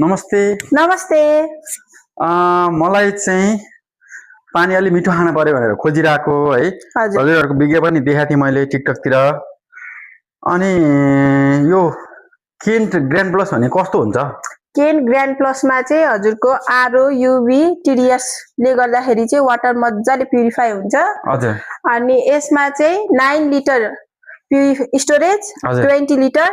नमस्ते। नमस्ते। मलाई चाहिँ पानी अलि मिठो खान पर्यो भनेर खोजिरहेको है। हजुर। हजुरहरूको विज्ञापन नि देखाएको थिएँ मैले टिकटकतिर। अनि यो केन्ट ग्रान्ड प्लस भन्ने कस्तो हुन्छ? केन ग्रान्ड प्लसमा चाहिँ हजुरको आरओ युभी टिडिएस ले गर्दाखेरि चाहिँ वाटर मजाले प्युरिफाई हुन्छ। हजुर। अनि यसमा चाहिँ 9 लिटर स्टोरेज, हजुर। 20 लिटर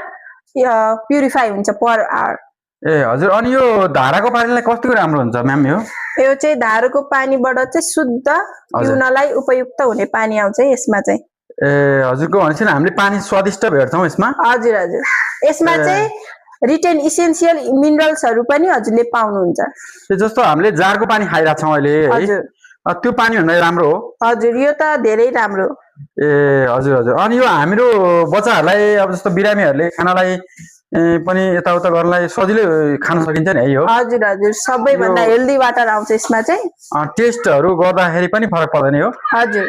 प्युरिफाई हुन्छ पर आवर। ए हजुर, अनि यो धाराको पानीलाई कस्तो राम्रो हुन्छ म्याम? यो चाहिँ धाराको पानीबाट चाहिँ शुद्ध पिउनलाई उपयुक्त हुने पानी आउँछ यसमा चाहिँ। ए हजुरको भनेपछि हामीले पानी स्वादिष्ट भेट्छौँ यसमा? हजुर हजुर। यसमा चाहिँ रिटेन इसेन्शियल मिनरल्सहरू पनि हजुरले पाउनुहुन्छ। जस्तो हामीले जारको पानी खाइरहेको छौँ अहिले है, त्यो पानी भन्दा राम्रो हो? हजुर, यो त धेरै राम्रो। ए हजुर हजुर। अनि यो हाम्रो बच्चाहरूलाई अब जस्तो बिरामीहरूले खानालाई पनि यताउता गर्नलाई सजिलै खान सकिन्छ नि है यो? हजुर हजुर, सबैभन्दा हेल्दी वाटर आउँछ यसमा चाहिँ। टेस्टहरू गर्दाखेरि पनि फरक पर्दैन यो? हजुर।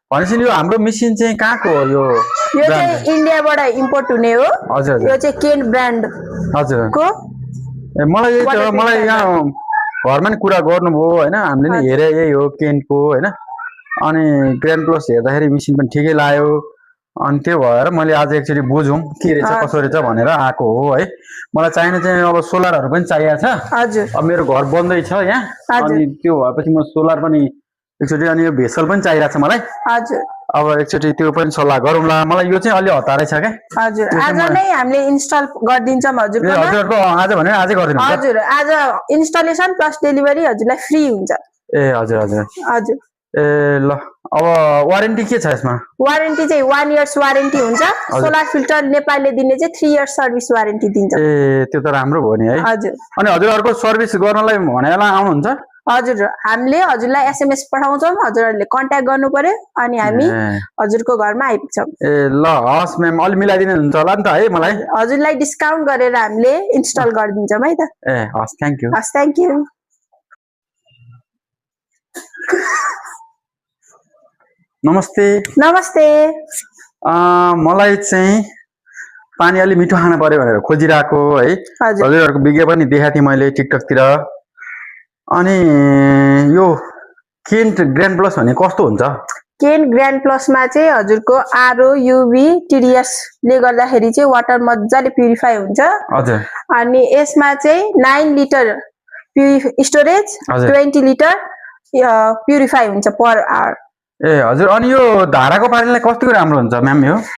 भनेपछि यो हाम्रो मेसिन चाहिँ कहाँको हो? यो चाहिँ इन्डियाबाट इम्पोर्ट हुने हो। हजुर। यो चाहिँ केन ब्रान्ड हजुर को। मलाई यहाँ घरमा नि कुरा गर्नुभयो होइन, हामीले नि हेरे यही हो केनको होइन। अनि ग्रान्ड प्लस हेर्दाखेरि मेसिन पनि ठिकै लाग्यो। अनि त्यो भएर मैले आज एकचोटि बुझौँ के रहेछ कसो रहेछ भनेर आएको हो है। मलाई चाहिने चाहिँ अब सोलरहरू पनि चाहिएको छ। हजुर। अब मेरो घर बन्दैछ यहाँ, अनि त्यो भएपछि म सोलर पनि एकचोटि, अनि यो भेसल पनि चाहिरहेको छ मलाई। हजुर। अब एकचोटि त्यो पनि सल्लाह गरौँला। मलाई यो चाहिँ अलि हतारै छ क्या। हजुर, आज नै हामीले इन्स्टल गरिदिन्छौँ हजुरको। हजुरको आज भने आजै गरिदिनु? हजुर, आज इन्स्टलेसन प्लस डेलिभरी हजुरलाई फ्री हुन्छ। ए हजुर हजुर हजुर। ए ल, अब वारेन्टी के छ यसमा? वारेन्टी चाहिँ 1 इयर्स वारेन्टी हुन्छ। सोलर फिल्टर नेपालले दिने चाहिँ 3 इयर्स सर्भिस वारेन्टी दिन्छ। ए त्यो त राम्रो भयो नि है। हजुर। अनि हजुरहरूको सर्भिस गर्नलाई भनेर आउनुहुन्छ? हजुर, हामीले हजुरलाई एसएमएस पठाउँछौँ, हजुरहरूले कन्ट्याक्ट गर्नु पर्यो अनि हामी हजुरको घरमा आइपुग्छौँ। ए ल हस् म्याम, अलि मिलाइदिनुहुन्छ होला नि त है मलाई? हजुरलाई डिस्काउन्ट गरेर हामीले इन्स्टल गरिदिन्छौँ है त। ए हस्, थ्याङ्क यू। हस्, थ्याङ्क यू। नमस्ते। नमस्ते। मलाई चाहिँ पानी अलि मिठो खान पर्यो भनेर खोजिरहेको है। हजुरहरूको विज्ञापन नि देखाएको थिएँ मैले टिकटकतिर। अनि यो केन्ट ग्रान्ड प्लस भन्ने कस्तो हुन्छ? केन ग्रान्ड प्लसमा चाहिँ हजुरको आरओ युभी टिडिएस ले गर्दाखेरि चाहिँ वाटर मजाले प्युरिफाई हुन्छ। हजुर। अनि यसमा चाहिँ 9 लिटर स्टोरेज, 20 लिटर प्युरिफाई हुन्छ पर आवर। ए हजुर, अनि यो धाराको पानीलाई कस्तो राम्रो हुन्छ म्याम?